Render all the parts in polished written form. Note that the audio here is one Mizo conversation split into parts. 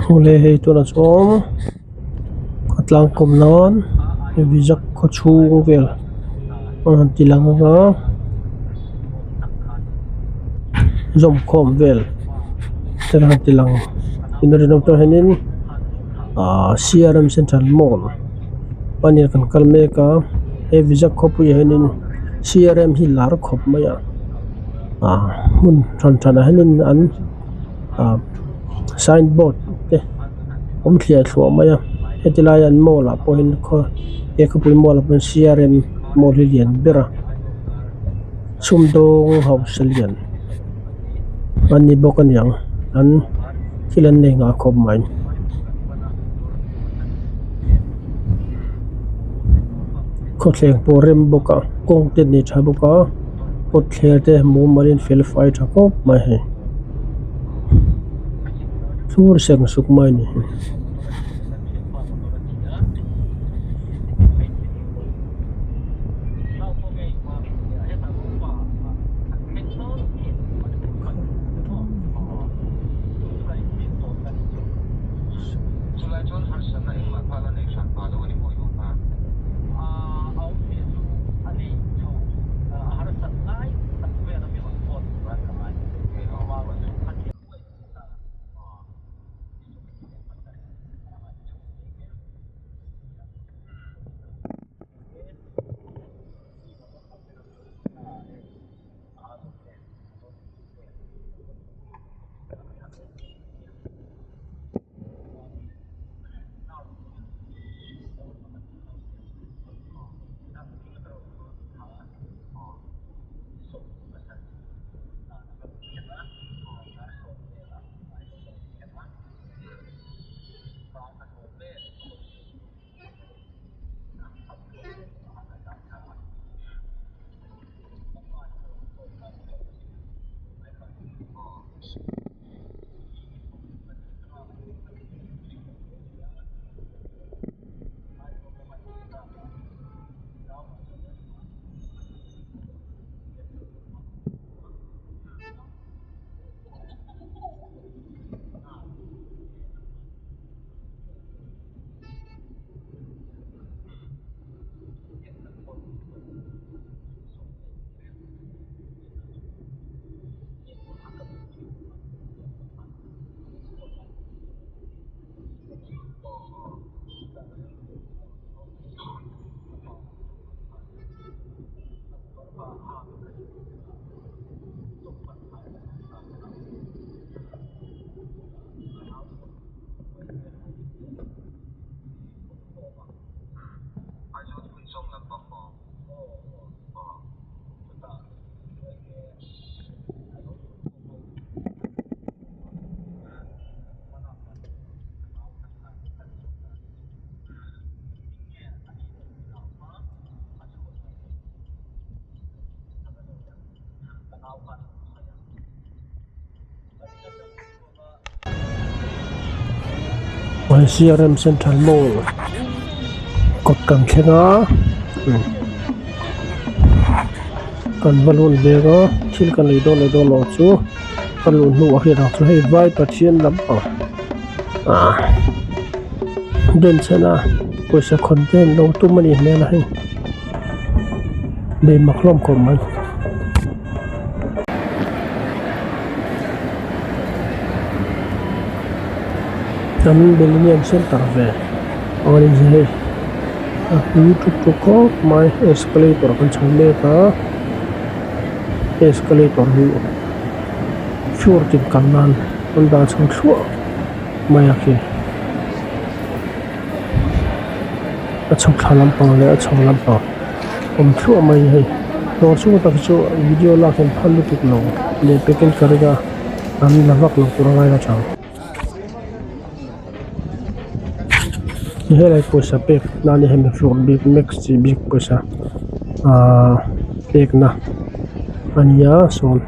Awle hei tunah chuan a tlang kawm nan vizak khaw chhung vel a rawn ti lang a zawmkhawm vel te a rawn ti lang in a rinawm tawh hianin ahh C R M central mall paniah kan kal mek a he vizak khawpuiah hianin C R M hi lar khawp mai a ah hmun hran hranah hianin an ah sign board te awm thliah thluah mai a heti laia an mall ah pawh hian khaw he khawpui mall ah pawh hian C R M mall hi lian ber a chhumdawng hausa lian an ni bawk a niang an thil an nei nghah khawp mai. Khawthleng pawh rem bawk a kawng te nei tha bawk a kawtthler te mumal in fel fai tha khawp mai hei thur seng suk mai a ni. C R M central mall kawt kan thleng a kan va lun mek a thil kan lei dawn leh dawn lo chu ka luh hnuah hian ang chu hei vai pathian lampang ah denchhen a pawisa khawn te an lo tum a nih hmel a hei lei mak hlawm khawp mai. Kan millennium center ve awin hei a hlui tuk tuk khawp mai escalator kan chho mek a escalator hi floor tin kal nan an dah chho thluah mai a khi a chhuk thla lampang leh a chho lampang awm thluah mai hei dawr chhung tak hi chu video lak hian phal lutuk lo leh pekin ka ring a an la vak lo tur a ngaina tha. Helai pawisa pek nan hian hemi floor bik max tih bik pawisa ahh pekna a ni a sawn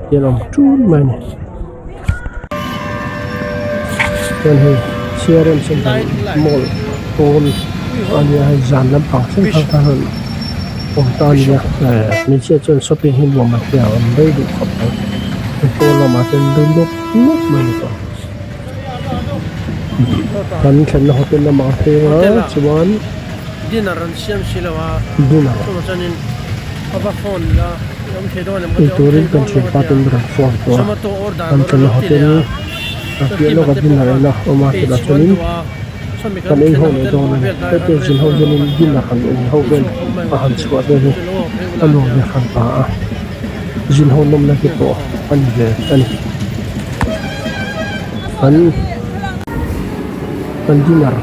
hian a awm ṭun mai a ni chuan hei C R M center mall pawn a nia hei zan lampang thleng phang khan rawn awm ta a ni a eh hmeichhia chuan shopping hi nuam an ti ang an rei duh khawp mai pawn lamah chuan rei nawk nawk mai a ni tawh. Kan thlenna hotel lamah a pheng a chuan dinner an siam si lo a dinner chuvang chuanin a va phone la awm thei dawn em ei turin kan thianpa ten rawn phone tawh a kan thlenna hotel a piah lawkah dinner eina a awm a chutah chuanin kan ei ho leh dawn a ni hetiang zin ho hianin dinner han ei ho vel a han chhuah vel hi a nuam ve hran ta a zin ho nawmna te pawh a ni ve a ni. An an dinner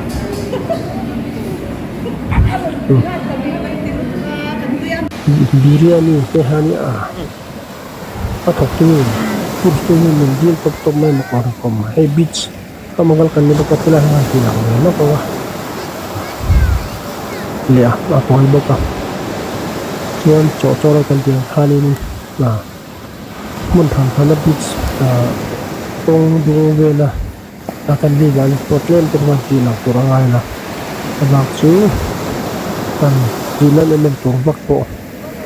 biryani te hian a a thawktu in cook tu hian min dil tawp tawp mai maw kawr kawm hei beach a mangal kan ni bawk a tilai hian ti lang ve lawk ang a leh a a pawl bawk a chuan chaw chaw kan tih ang khanin ah. Hmun hran hrana beach ah kawng dung vela a kan ri dan pawh tlem te chuan tih loh tur a ngai la a bak chu kan tih lan em em tur vak pawh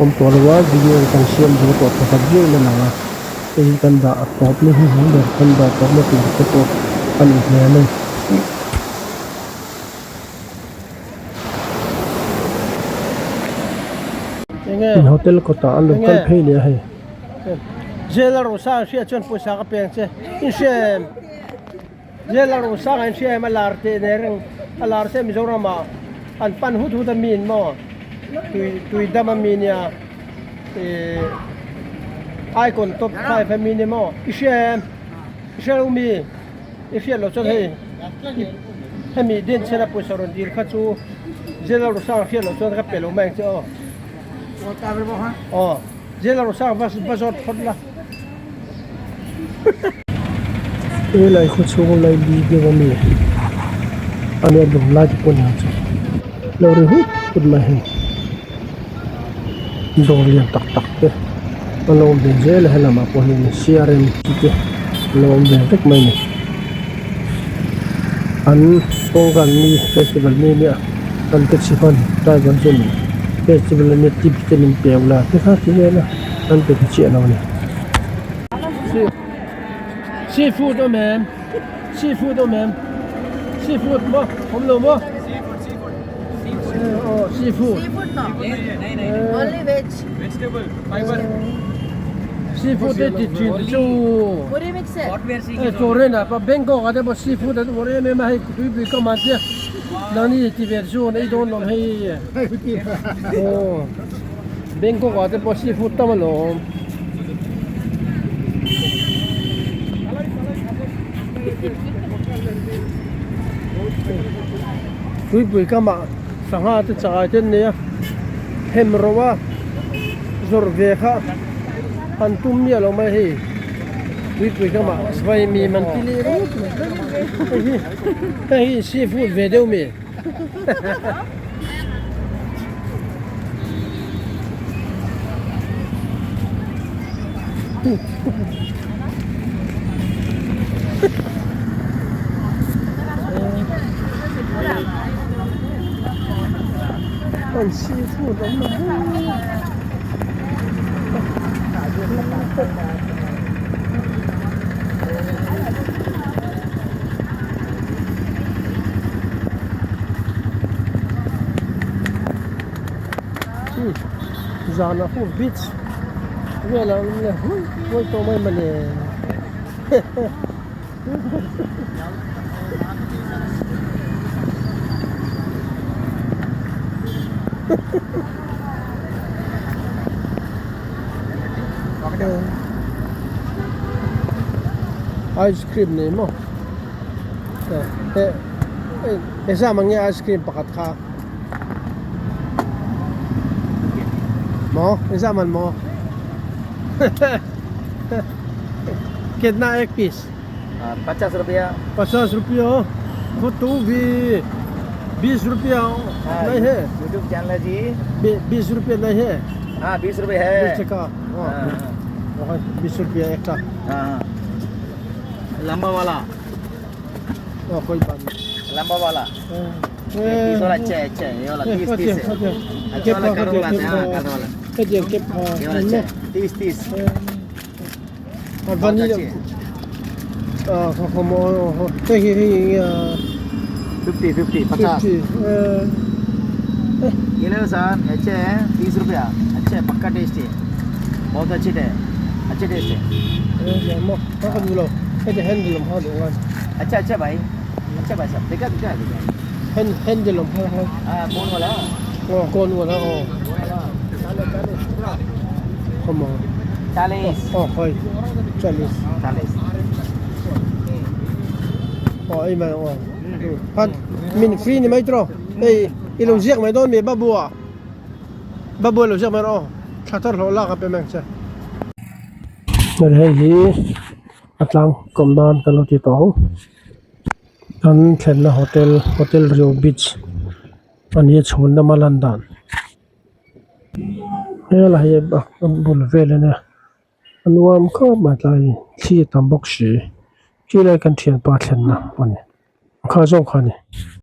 awm tawh lo a video kan siam zo tawh pakhat viau in a lang a hei hi kan dah tawp na hnuhnung ber kan dah tawp na tur te pawh a nih hmel a ni. In hotel kawtah an lo kal phei leh a hei. Jailer Rosa an hria chuan pawisa ka peng che in hria em Jailer Rosa an hria em a lar teh ner reng a lar te Mizoram ah an pan hut hut a mi in maw tui tui dam a mi nia ih icon top 5 a mi nia maw i hria em i hria lo mi. I hriat loh chuan hei hemi denchhena pawisa rawn dil kha chu General Rosanga hriat loh chuan ka pe lo mai ang che aw. Aw General Rosanga va va zawt phawt la. Helai khaw chhung lai li deuh a mi a nia lung lai te pawh a ni ang chu lo ri hut hut mai hei dawr lian tak tak te a lo awm ve zel a helamah pawh hian crm chi te a lo awm ve vek mai a ni an kawngkan ni festival ni nia an taxi hman driver chuan festival ania tips te min pe ula ti kha ti vel a an pe ta chiah lo a ni. Seafood awm em seafood awm em seafood maw awm lo maw. Seafood. Seafood no. Only veg. Vegetable, fiber. Seafood te ti thin te chu. Puri mix hai. Hei foreign ah pawh Bangkok ah te pawh seafood an uar em em a hei tuipui kam ah te nangni ti ve chu an ei dawn lo hei. Aw Bangkok ah te pawh seafood tam alawm. Tuipui kamah sangha te chakai te an nei a hem ro a zawrh ve kha an tum miah lo mai hei tuipui kamah vai mi man ti leh ringawt mai hei hi hei hi seafood ve deuh mi. An seafood awm lo hle zanah pawh beach velah awm leh huai huai tawh mai mawle. Ice cream nei maw he zam ang nge ice cream pakhat kha maw he zam an maw kitna ek piece पचास रुपया पचास रुपया वो तू भी बीस रुपया नहीं है यूट्यूब चैनल है जी बीस रुपया नहीं है हाँ बीस रुपये है बीस टका हाँ बीस रुपया एक का हाँ हाँ लंबा वाला हाँ कोई बात नहीं लंबा वाला तीस वाला अच्छा है अच्छा है ये वाला तीस तीस है अच्छा वाला कर वाला हाँ कर वाला ये वाला अच्छा है तीस तीस vanilla अच्छी है। Ah kha maw hei hi hei enge a fifty fifty पचास fifty ये ले लो सर अच्छे हैं तीस रुपया अच्छे है पक्का टेस्टी है बहुत अच्छी है अच्छे टेस्ट है maw ka ka duh lo hei ti handle awm kha duh ngai अच्छा अच्छा भाई अच्छा भाई साहब देखा देखा देखा hand handle awm kha हाँ कौन वाला aw kawn wala aw kha maw चालीस aw hai chalis चालीस aw ei mai aw khan min free ni mai tawh hei i lo ziak mai dawn mi babu ah babu a lo ziak mai rawh aw thla thar hlawh lak a pe mai ang che. Hei hi a tlang kawm nan kan lo ti tawh ang kan thlenna hotel hotel Rio beach a ni a chhun lama lan dan helai hi a bul vel a nia a nuam khawp mai tlai thli a tam bawk si chulai kan thianpa thlenna a ni kha zawng kha a ni.